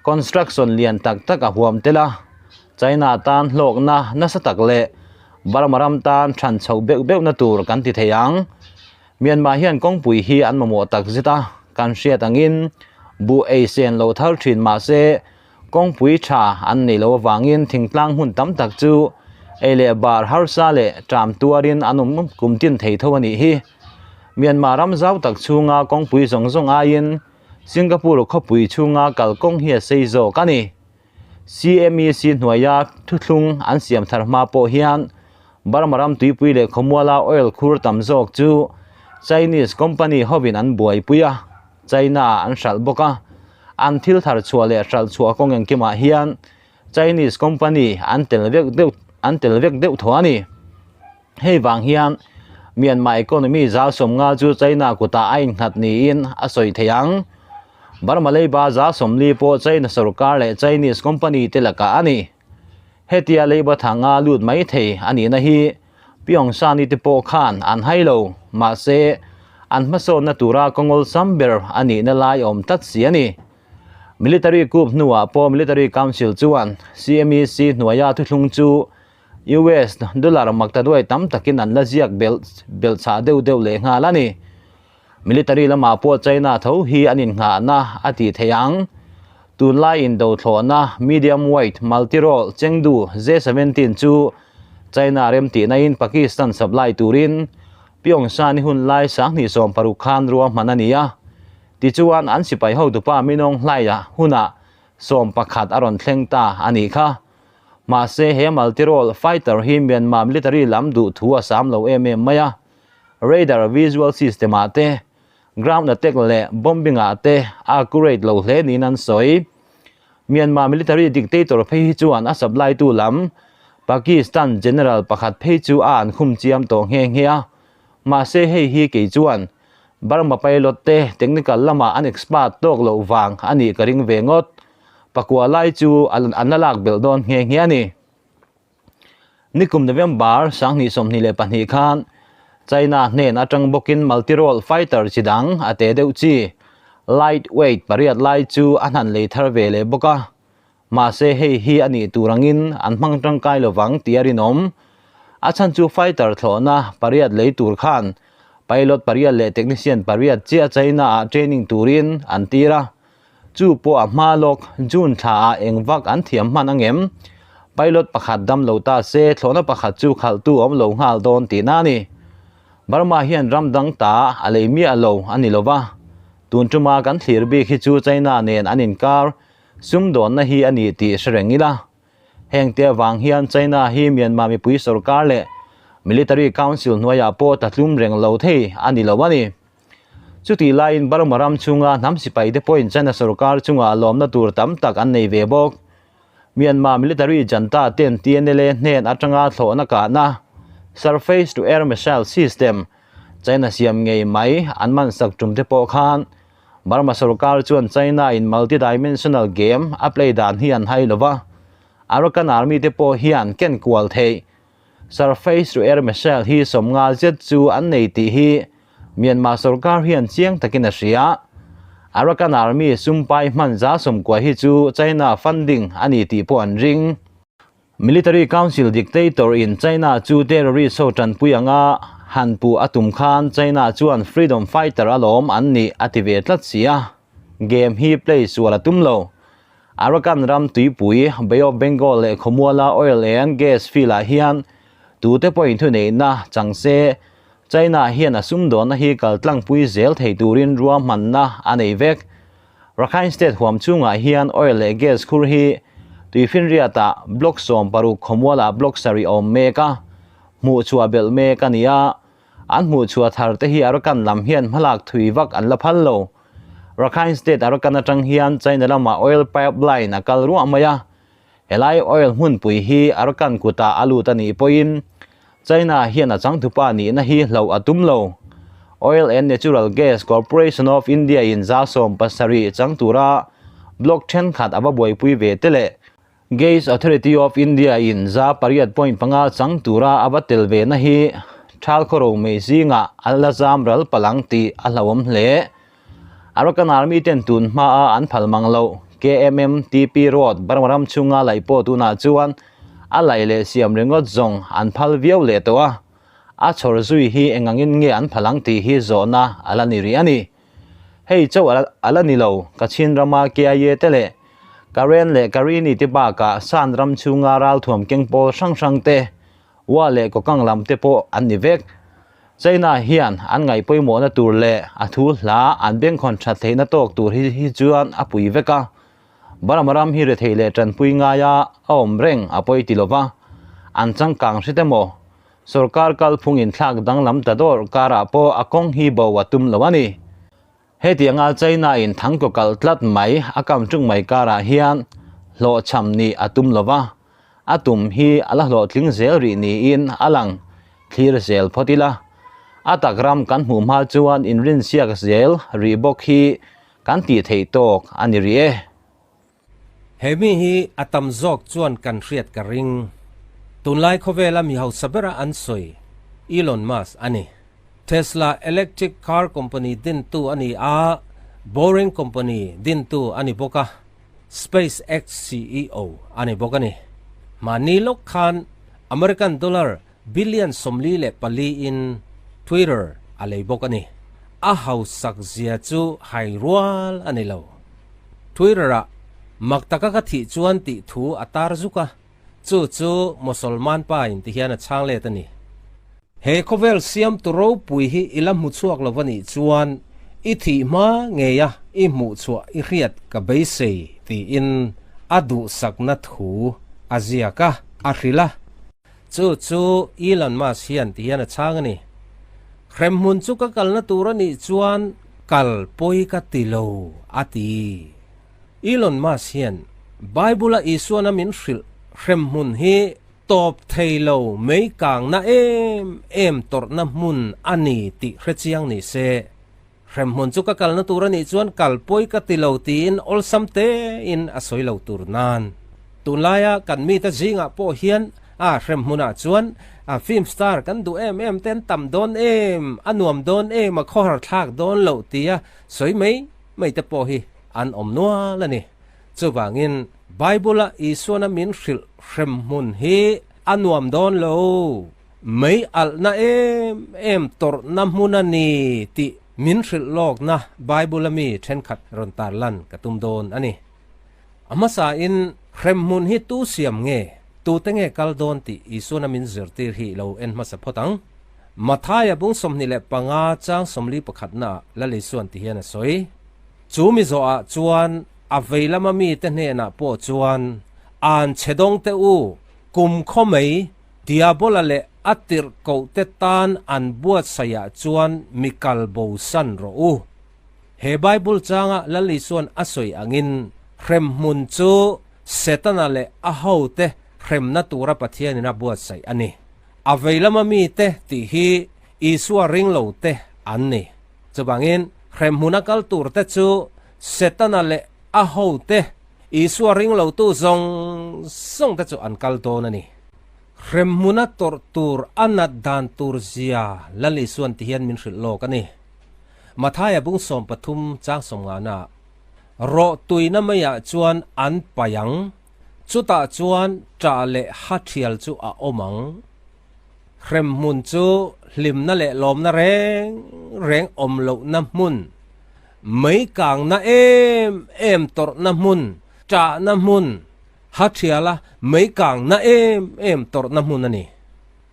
construction lian tak tak a huam tel a, China tan hlawkna nasa tak leh Burma ram tan than chhoh beuh beuhna tur kan ti thei ang. Myanmar hian kawngpui hi an mamawh tak zet a, kan hriat angin buh ei sen lo thar thin mah se kawngpui tha an nei lo avangin thingtlang hmun tam tak chu ei leh bar harsa leh ṭam tuarin an awm kum tin thei tho a nih hi. Myanmar ram zau tak chhunga kawngpui zawng zawng aiin Singapore khawpui chhunga kalkawng hi a sei zawk a ni. CMEC hnuaia thuthlung an siam thar hma pawh hian Burma ram tuipui leh khawmuala oil khur tam zawk chu Chinese company hovin an buaipui a, China ah an hralh bawk a. An thil thar chhuah leh hralh chhuah kawng engkimah hian Chinese company an tel vek deuh an tel vek deuh thaw a ni. Hei vang hian Myanmar economy zal 50 chu China kutah a innghat niin a sawi thei ang. Burma leiba zal 40 pawh China sorkar leh Chinese company te lakah a ni. Hetia leiba thanga lut mai thei a nihna hi Pyongyang te pawh khan an hai lo, mahse an hmasawnna tura kawngawl sam ber a nihna lai awm tlat si a ni. Military coup hnuah pawh Military Council chuan CMEC hnuaia thuthlung chu US dollar maktaduai tam takin an la ziak belh belh chhah deuh deuh leh nghal a ni. Military lamah pawh China tho hi an innghahna a tih theih ang. Tunlai indothlawhna medium weight multi-role Chengdu J-17 chu China remtihnain Pakistan supply turin Pyongyang ni hun lai 2016 khan ruahman a ni a. Tichuan an sipai hotupa Minong Hlaia hunah 11 a rawn thleng ta a nih kha. Mahse he multi-role fighter hi Myanmar military lam duh thu a sam lo em em mai a. Radar visual system ah te, ground attack leh bombing ah te a accurate lo hle niin an sawi. Myanmar military dictator phei hi chuan a supply tu lam Pakistan general pakhat phei chu a an khum chiam tawh nghe nghe a. Mahse hei hi kei chuan Burma pilot te technical lamah an expert tawk loh vang a nih ka ring ve ngawt. Pakua lai chu an la lak belh dawn nghe nghe a ni. Nikum November 2022 khan China hnen atang bawkin multi-role fighter chi dang a te deuh chi, lightweight pariat lai chu a hnan lei thar ve leh bawk a. Mahse hei hi a nih tur angin an hmang tangkai lovang tih a rinawm. A chhan chu fighter thlawhna pariat lei tur khan pilot pariat leh technician pariat chiah China ah training turin an tir a. Chu pawh a hma lawk June thla ah eng vak an thiam hman angem? Pilot pakhat dam lo ta se thlawhna pakhat chu khalhtu awm lo nghal dawn tihna a ni. Burma hian ram dang ta a lei miah lo a ni lova. Tun tuma kan thlir bik hi chu China nen an inkar Sumdawnna hi a ni tih hre reng ila. Heng te avang hian China hi Myanmar mipui sorkar leh Military Council hnuaiah pawh tatlum reng lo thei a ni lo a ni. Chutih laiin Burma ram chhunga hnam sipai te pawhin China sorkar chungah lawmna tur tam tak an nei ve bawk. Myanmar Military Junta ten TNLA hnen atanga thlawhna kahna, Surface to Air Missile System, China siam ngei mai an mansak tum te pawh khan Burma sorkar chuan China in multi-dimensional game a play dan hi an hai lova, Arakan Army te pawh hian ken kual theih. Surface to air missile hi sawmnga zet chu an nei tih hi Myanmar sorkar hian chiang takin a hria. Arakan Army sumpai hman za sawmkua hi chu China funding a ni tih pawh an ring. Military Council dictator in China chu terrorist ho tanpui anga han puh a tum khan China chuan freedom fighter alawm an nih a ti ve tlat si a, game hi play sual a tum lo. Arakan ram tuipui, Bay of Bengal leh Khawmuala oil and gas field ah hian tute pawhin thuneihna chang se China hian a sumdawnna hi kaltlangpui zel thei turin ruahmanna a nei vek. Rakhine State huam chungah hian oil leh gas khur hi Tuifinriatah block 16 khawmualah block sarih a awm mek a, hmuhchhuah belh mek a ni a. An hmuhchhuah thar te hi Arakan lam hian hmalak thui vak an la phal lo. Rakhine State Arakan atang hian China lamah oil pipeline a kal ruah mai a. Helai oil hmunpui hi Arakan kutah a lut a nih pawhin China hian a changtupa nihna hi hloh a tum lo. Oil and Natural Gas Corporation of India in 70% chang tura block thenkhat a va buaipui ve te leh Gas Authority of India in 8.5 chang tura a va tel ve na hi thal khawro mei zingah a la zam ral palang tih a hlauhawm hle. Arakan Army ten tun hmaa an phal mang loh KMMTP Road Burma ram chhunga laih pawh tunah chuan a laih leh siam ringawt zawng an phal viau leh tawh a, a chhawr zui hi engangin nge an phal ang tih hi zawhna a la ni rih a ni. Hei chauh a la ni lo, Kachin rama KIA te leh Karen leh Karini te bakah Shan ram chhunga ralthuam keng pawl hrang hrang te Ua leh Kokang lam te pawh an ni vek. China hian an ngaih pawimawhna tur leh a thu hla an bengkhawn that theihna tawk tur hi hi chuan a pui vek a. Burma ram hi rethei leh tanpui ngaia a awm reng a pawi ti lova, an changkang hret emaw sorkar kalphung inthlak danglam ta dawr karah pawh a kawng hi bo a tum lo a ni. Hetianga China in thangkaw kalh tlat mai a kam tung mai karah hian hlawhchham nih a tum lova, a tum hi a la hlawhtling zel rih niin a lang thlir zel phawt ila. A tak ram kan hmuh hma chuan inrinsiak zel rih bawk hi kan tih theih tawk a ni rih e. He mi hi a tam zawk chuan kan hriat ka ring. Tunlai khawvela mi hausa bera an sawi Elon Musk a ni. Tesla electric car company dintu a ni a, Boring company dintu a ni bawk a, SpaceX ceo a ni bawk a ni. Mahni lawk khan American dollar billion 44 in Twitter a lei bawk a ni. A hausak zia chu hai rual a ni lo. Twitter-ah mak taka ka thih chuan tih thu a tar zuk a, chu chu Mosolman pa in ti hian a chhang let a ni. He khawvel siamtu ropui hi i la hmu chhuak lo va nih chuan i thih hma ngeia i hmuh chhuah i hriat ka beisei tiin a duhsakna thu a ziak a, a hrilh a. Chu chu Elon Musk hian ti hian a chhang a ni. Hremhmun chu ka kalna tur a nih chuan Kal pawi ka ti lo, a ti. Elon Musk hian Bible-a Isuana min hrilh hremhmun hi tawp thei lo mei kangna em em tawrhna hmun a ni tih hrechiang ni se. Hremhmun chu ka kalna tur a nih chuan kal pawi ka ti lo tiin awlsam tein a sawi lo tur nan. Tunlaia kan mite zingah pawh hian A hrem hmunah chuan film star kan duh em em te an tam dawn em, a nuam dawn em, a khawhar thlak dawn loh tia sawi mai mai te pawh hi an awm nual a ni. Chuvangin Bible-a Isuana min hrilh hrem hmun hi a nuam dawn lo, mei alhna em em tawrhna hmun a ni tih min hrilh lawkna Bible-a mi thenkhat rawn tarlan ka tum dawn a ni. A hmasain hremhmun hi tu siam nge, tute nge kal dawn tih Isuana min zirtir hi lo en hmasa phawt ang. Mathaia bung 25 chang 41 naah Lal Isuan ti hian a sawi. Chu mi zawhah chuan a vei lama mite hnenah pawh chuan, An chhe dawng teh u, kum khaw mai, Diabola leh a tirhkohte tan an buatsaihah chuan mi kal bosan rawh u. He Bible changa Lal Isuan a sawi angin hremhmun chu Setana leh a hote hremna tura Pathianin a buatsaih a ni. A vei lama mite tih hi Isua ringlote an ni. Chuvangin hremhmuna kal turte chu Setana leh a hote, Isua ringlotu zawng zawngte chu an kal dawn a ni. Hremhmuna tawrh tur a nat dan tur zia Lal Isuan ti hian min hrilh lawk a ni. Mathaia bung 13 chang 50 ah, Rawh tuina maiah chuan an paih ang, chutah chuan ṭah leh ha ṭhial chu a awm ang. Hremhmun chu hlimna leh lawmna reng reng awm lohna hmun, mei kangna em em tawrhna hmun, ṭahna hmun, ha ṭhiala mei kangna em em tawrhna hmun a ni.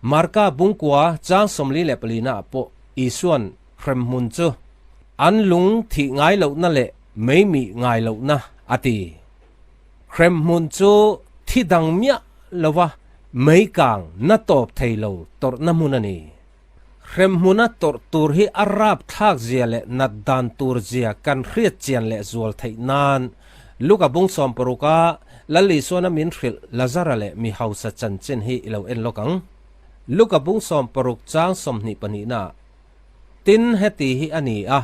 Marka bungkua chang 44 naah pawh Isuan hremhmun chu an lung thih ngai lohna leh mei mih ngai lohna a ti. Hremhmun chu thi dang miah lova mei kang na tawp thei lo tawrhna hmun a ni. Hremhmuna tawrh tur hi a rap thlak zia leh nat dan tur zia kan hriat chian leh zual theih nan Luka bung 60 a Lal Isuana min hrilh Lazara leh mi hausa chanchin hi i lo en lawk ang. Luka bung 60 chang 22 naah, Tin heti hi a ni a,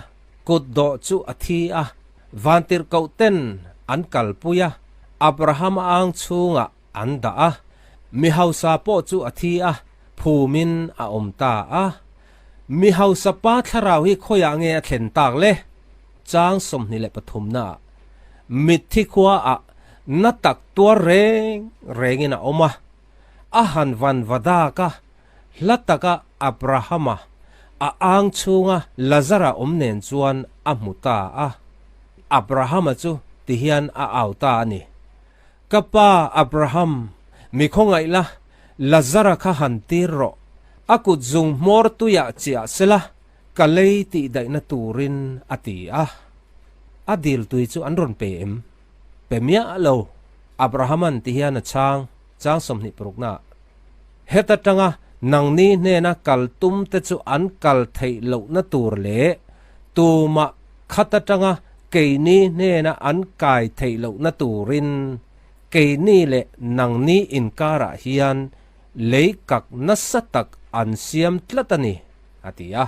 kut dawh chu a thi a, vantirhkoh ten an kalpui a, Abrahama ang chhungah an dah a, mi hausa pawh chu a thi a, phumin a awm ta a. Mi hausa pa thlarau hi khawiah nge a thlen tak le? Chang 23 naah, Mitthi khuaah na tak tuar reng rengin a awm a, a han van va dak a, hla taka Abrahama a ang chhunga Lazara awm nen chuan a hmu ta a. Abrahama chu tihian a au ta a ni, Ka pa Abraham, mi khawngaih la, Lazara kha han tir rawh, a kut zung hmawr tuiah chiah sela, ka lei tih daihna turin a ti a. A dil tui chu an rawn pe em? Pe miah lo, Abrahama'n ti hian a chhang, chang 26 naah. Heta tanga nangni hnena kal tum te chu an kal theih lohna tur leh tumah khat atanga keini hnena an kai theih lohna turin keini leh nangni inkarah hian lei kak nasa tak an siam tlat a ni, a ti a.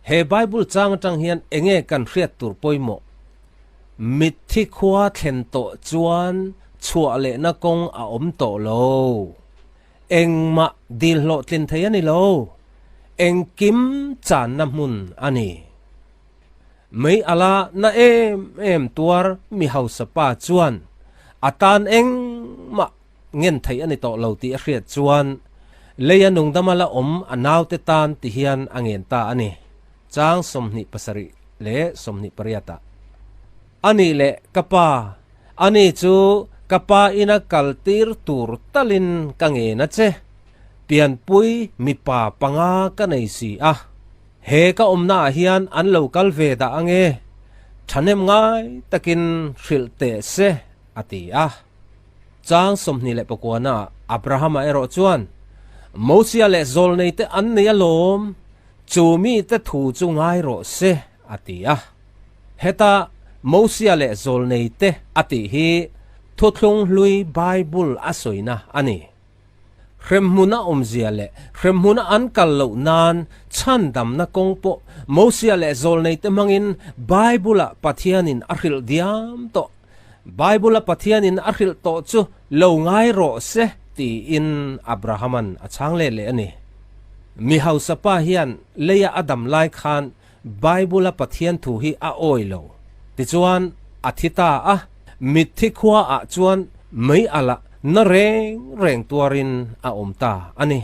He Bible chang atang hian enge kan hriat tur pawimawh? Mitthi khua thlen tawh chuan chhuah lehna kawng a awm tawh lo. Engmah dil hlawhtlin thei a ni lo. Engkim channa hmun a ni. Mei ala na em em tuar mi hausa pa chuan a tan engmah ngen theih a ni tawh lo tih a hriat chuan leia nungdama la awm a naute tan ti hian a ngen ta a ni. Chang 27 leh 28 ah. A nih leh ka pa, ani chu ka pa ina kal tir tur talin ka ngen a che. Pianpui mipa panga ka nei si a. He ka awmna ah hian an lo kal ve dah ange, thahnem ngai takin hrilh teh se, a ti a. Chang 29 naah Abrahama erawh chuan, Mosia leh Zawlneite an nei alawm, Chu mite thu chu ngai rawh se, a ti a. Heta Mosia leh Zawlneite a tih hi Thuthlung Hlui Bible a sawina a ni. Hremhmuna awmzia leh hremhmuna an kal loh nan chhandamna kawng pawh Mosia leh Zawlneite hmangin Bible-ah Pathianin a hrilh diam tawh. Bible-a Pathianin a hrilh tawh chu lo ngai rawh se tiin Abrahama'n a chhang let leh a ni. Mi hausa pa hian leia a dam lai khan Bible-a Pathian thu hi a awi lo. Tichuan, a thi ta a, mitthi khuaah chuan mei ala na reng reng tuarin a awm ta a ni.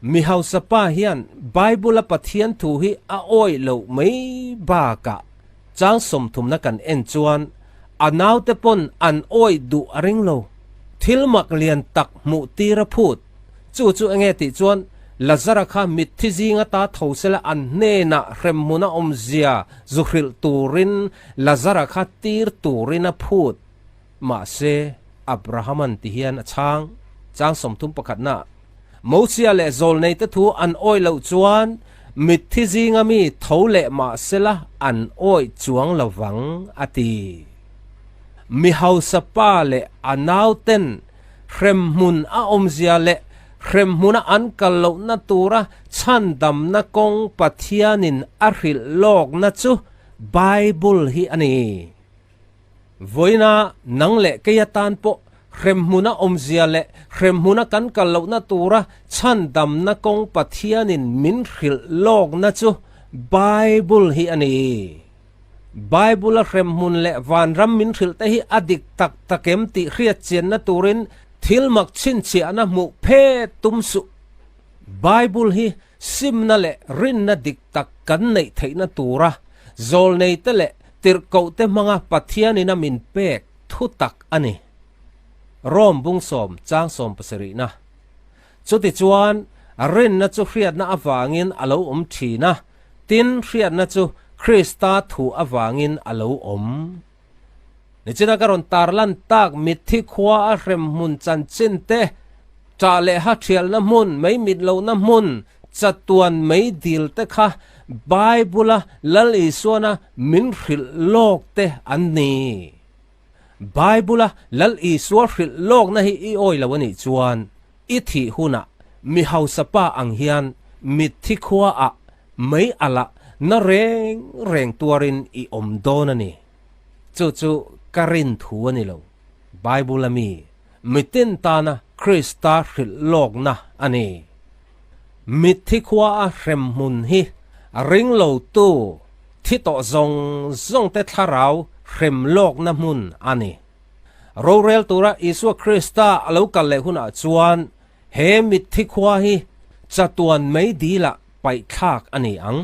Mi hausa pa hian Bible-a Pathian thu hi a awi loh mai bakah chang sawmthumna kan en chuan a naute pawn an awi duh a ring lo. Thil mak lian tak hmuh tir a phut. Chu chu enge tih chuan Lazara kha mitthi zinga ta tho sela an hnenah hremhmun a awmzia zu hrilh turin Lazara kha tir turin a phut. Mahse, Abrahaman ti hian a chhang. Chang 31 na. Mosia leh Zawlneite thu an awih loh chuan mitthi zinga mi tho leh mah sela an awih chuang lo vang, a ti. Mi hausa pa leh a nauten hremhmun a awmzia leh hremhmuna an kal lohna tura chhandamna kawng Pathianin a hrilh lawkna chu Bible hi a ni. Vawiina nang leh kei atan pawh hremhmuna awmzia leh hremhmuna kan kal lohna tura chhandamna kawng Pathianin min hrilh lawkna chu Bible hi a ni. Bible-a hremhmun leh vanram min hrilh te hi a dik tak tak em tih hriatchianna turin thil mak chhinchhiahna hmuh phet tum suh. Bible hi simna leh rinna dik tak kan neih theihna tura zawlneite leh tirhkohte hmanga Pathianin a min pek thu tak a ni. Rom bung sawm chang sawm pasarihna. Chutichuan, rinna chu hriatna avangin a lo awm thin a, tin hriatna chu Krista thu avangin a lo awm. Nichina ka rawn tarlan tak mitthi khua a hrem hmun chanchin te, ṭah leh ha ṭhialna hmun, mei mit lohna hmun, chatuan mei dil te kha Bible-a Lal Isuana min hrilh lawk te an ni. Bible-a Lal Isua hrilh lawkna hi i awi lo a nih chuan i thih hunah mi hausa pa ang hian mitthi khuaah mei alah na reng reng tuarin i awm dawn a ni. Chu chu ka rin thu a ni lo. Bible-a mi, mitin tana Krista hrilh lawkna a ni. Mitthi khuaa hremhmun hi ring lotu thi tawh zawng zawngte thlarau hrem lawkna hmun a ni. Rorel tura Isua Krista a lo kal leh hunah chuan he mitthi khua hi chatuan mei dilah paihthlak a ni ang.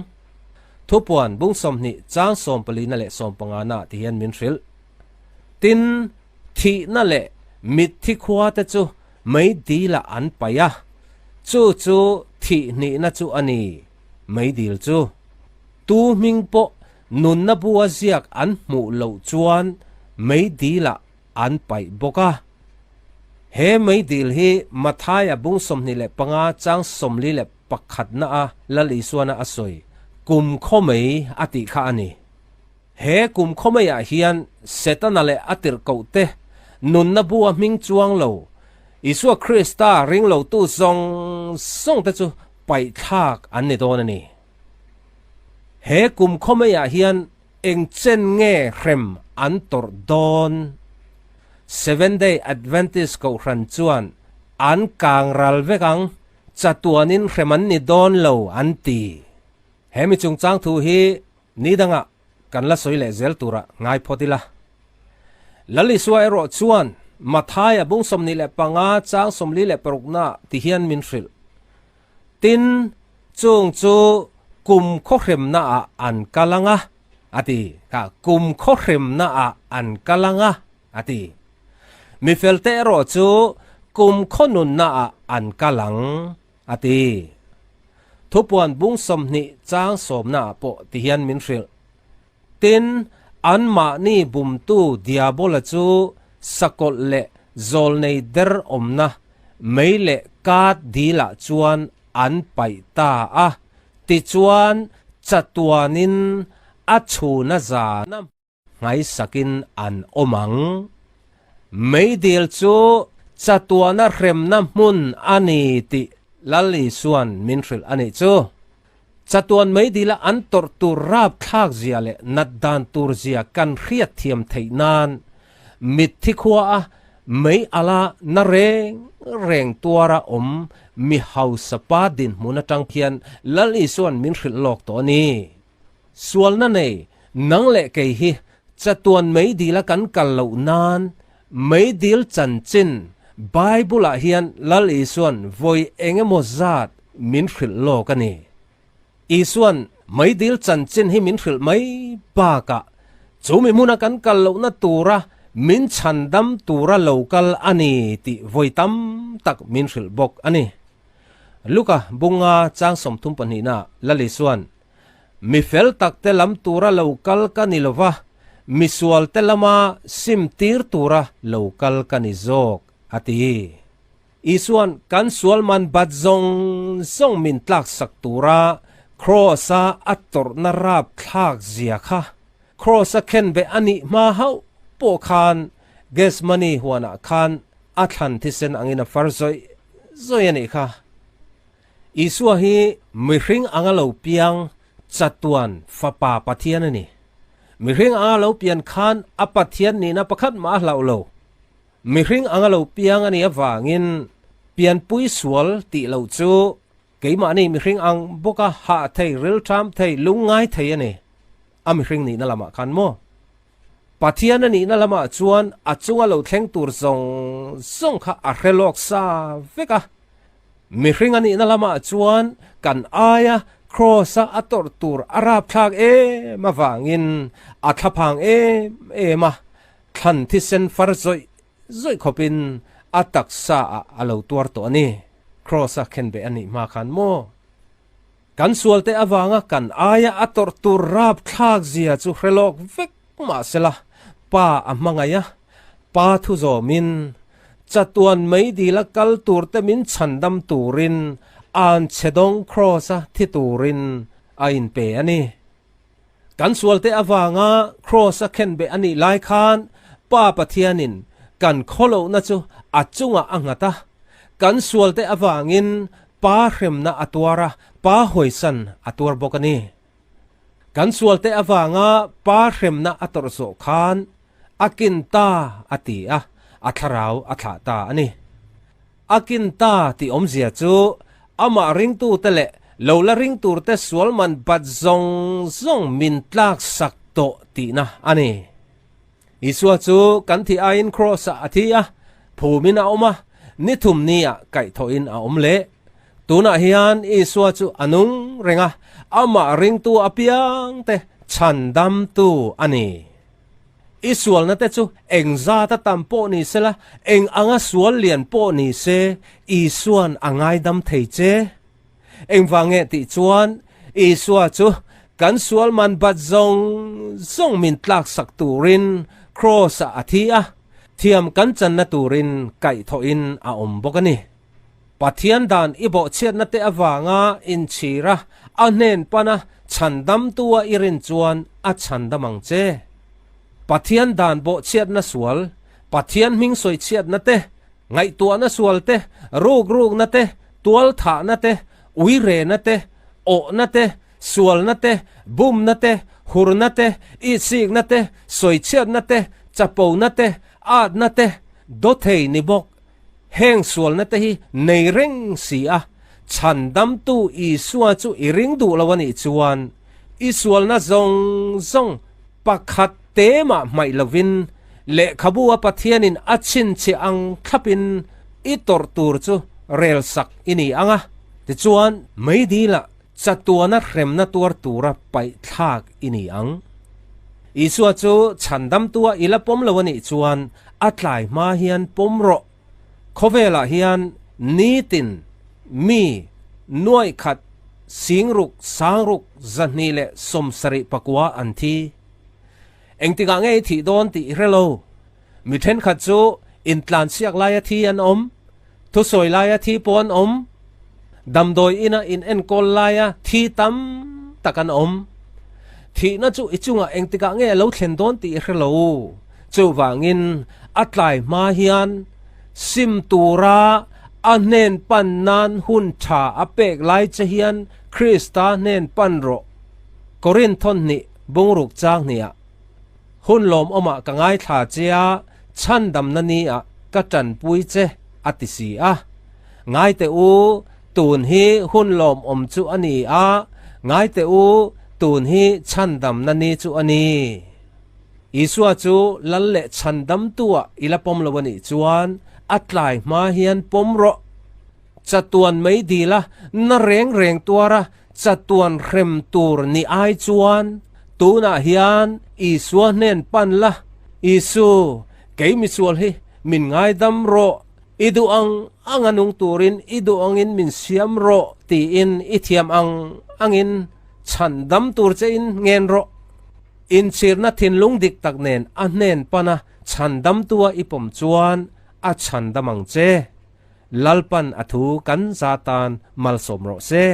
Thupuan bung 20 chang 14 na leh 15 na ti hian min hrilh. Tin, thihna leh mitthi khua te chu mei dilah an paih a, chu chu thih hnihna chu a ni, mei dil chu. Tu hming pawh nunna bua ziak an hmuh loh chuan mei dilah an paih bawk a. He mei dil hi Mathaia bung 25 chang 41 na a Lal Isuana a sawi, Kum khaw mei a tih kha a ni. He kum khaw meiah hian Setana leh a tirhkoh te nunna bua hming chuang lo, Isua Krista ring lotu zawng zawng te chu paihthlak an ni dawn a ni. He kum khaw meiah hian eng chen nge hrem an tawrh dawn? Seventh Day Adventist Kohhran chuan an kang ral vek ang, chatuanin hrem an ni dawn lo an ti. He mi chungchang thu hi ni dangah kan la sawi leh zel turah ngai phawt ila. Lal Isua erawh chuan Mathaia bung 25 chang 46 na ti hian min hrilh. Tin, chung chu kum khawhremna ah an kal ang a, a ti. Kha, kum khawhremna ah an kal ang a, a ti. Mi felte erawh chu kum khawnunna ah an kal ang, a ti. Thupuan bung 20 chang 10 ah pawh ti hian min hrilh. Tin, anmahni bumtu Diabola chu sakawlh leh zawlnei der awmna mei leh kat dilah chuan an paih ta a, tichuan chatuanin a chhuna zana nghaisakin an awm ang. Meidil chu chatuana hremna hmun a ni tih Lal Isua'n min hrilh a nih chu. Chatuan meidila an tawrh tur rapthlak zia leh nat dan tur zia kan hriat thiam theih nan mitthi khua a mei ala na reng reng tuara awm mi hausa pa dinhmun atang hian Lal Isua'n min hrilh lawk tawh a ni. Sualna nei nang leh kei hi chatuan meidila kan kal loh nan meidil chanchin Bible-ah hian Lal Isua'n vawi eng emaw zat min hrilh lawk a ni. Isua'n meidil chanchin hi min hrilh mai bakah chu mi hmuna kan kal lohna tura min chhandam tura lo kal a ni tih vawi tam tak min hrilh bawk a ni. Luka bunga chang 32 na Lal Isua'n, Mi fel takte lam tura lo kal ka ni lo va, mi sualte lama sim tir tura lo kal ka ni zawk, a ti. Isua'n kan sual man bat zawng zawng min tlaksak tura Kraws-a a tawrhna rap thlak zia kha Kraws-a khenbeh a nih hma hauh pawh khan Gethsemane huanah khan a thlan thisen angin a far zawih zawih a nih kha. Isua hi mihring anga lo piang chatuan Fapa Pathian a ni. Mihring anga lo pian khan a Pathian nihna pakhat mah a hlauh lo. Mihring anga lo piang a nih avangin pianpui sual tih loh chu keimahni mihring ang bawka hah thei, rilṭam thei, lungngai thei a ni. A mihring nihna lamah khan maw? Pathian a nihna lamah chuan a chunga lo thleng tur zawng zawng kha a hre lawk sa vek a. Mihring a nihna lamah chuan kan aia Kraws-a a tawrh tur a rapthlak em avangin a thlaphang em em a, Thlan thisen far zawih zawih khawpin a taksa ah a lo tuar tawh a ni. Kraws-a khenbeh a nih hma khan maw? Kan sualte avanga kan aia a tawrh tur rapthlak zia chu hre lawk vek mah sela, Pa a hmangaih a, Pa thu zawmin chatuan meidila kal turte min chhandam turin anchhedawng Kraws-a thi turin a inpe a ni. Kan sualte avanga Kraws a khenbeh a nih lai khan Pa Pathianin kan khawlohna chu a chungah a nghat a. Kan sualte avangin Pa hremna a tuar a, Pa hawisan a tuar bawk a ni. Kan sualte avanga Pa hremna a tawrh zawh khan a kin ta a ti a, a thlarau a thlah ta a ni. A kin ta tih awmzia chu amah ringtute leh lo la ring turte sual man bat zawng zawng min tlak sak tawh tihna a ni. Isua chu kan thih aiin Kraws-ah a thi a, phumin a awm a, ni thum niah kaihthawhin a awm leh. Tunah hian Isua chu a nung reng a, amah ringtu apiangte chhandamtu a ni. I sualna te chu eng zata tam pawh ni sela, eng anga sual lian pawh ni se, Isua'n a ngaidam thei che. Engvang nge tih chuan, Isua chu kan sual man bat zawng zawng min tlaksak turin Kraws-ah a thi a, thiam kan channa turin kaihthawhin a awm bawk a ni. Pathian dan i bawhchhiatna te avanga inchhira a hnen pana chhandamtua i rin chuan a chhandam ang che. Pathian dan bawhchhiatna sual, Pathian hming sawichhiatna te, ngaihtuahna sual te, rukrukna te, tualthahna te, uirena te, awhna te, sualna te, bumna te, hurna te, ihsikna te, sawichhiatna te, chapona te, atna te, dawthei ni bawk. Heng sualna te hi nei reng si a, chhandamtu Isua chu i ring duh lo a nih chuan, i sualna zawng zawng pakhat te mah hmaih lovin lehkhabu a Pathianin a chhinchhiah ang thlapin i tawrh tur chu rel sak i ni ang a, tichuan meidila chatuana hremna tuar tura paih thlak i ni ang. Isua chu chhandamtua i la pawm lo a nih chuan a tlai hma hian pawm rawh. Khawvelah hian nitin mi nuaih khat singruk sangruk 274 an thi. Engtikah nge i thih dawn tih i hre lo. Mi thenkhat chu intlansiak laia thi an awm. Thusawi laia thi pawh an awm. Damdawi ina in enkawl laia thi tam tak an awm. Thihna chu i chungah engtikah nge a lo thlen dawn tih i hre lo. Chuvangin a tlai hma hian sim tura a hnen pan nan hun tha a pek lai che hian Krista hnen pan rawh. Korinthon hnih bungruk chang hniah Hun lawmawmah ka ngaithla che a, chhandamna ni ah ka tanpui che. a ti si a. Ngai teh u, tun hi hun lawmawm chu a ni a, ngai teh u, tun hi chhandamna ni chu a ni. Isua chu lal leh chhandamtu-ah i la pawm lo a nih chuan a tlai hma hian pawm rawh. Chatuan mai dil a, na reng reng tuar a, chatuan hrem tur ni ai chuan tunah hian Isua hnen pan la, Isu, kei misual hi min ngaidam rawh, i duh ang ang a nung turin i duh angin min siam rawh tiin i thiam ang angin chhandam tur chein ngen rawh. Inchhirna thinlung dik tak nen a hnen pana chhandamtua i pawm chuan a chhandam ang che. Lalpan a thu kan za tan malsawm rawh se.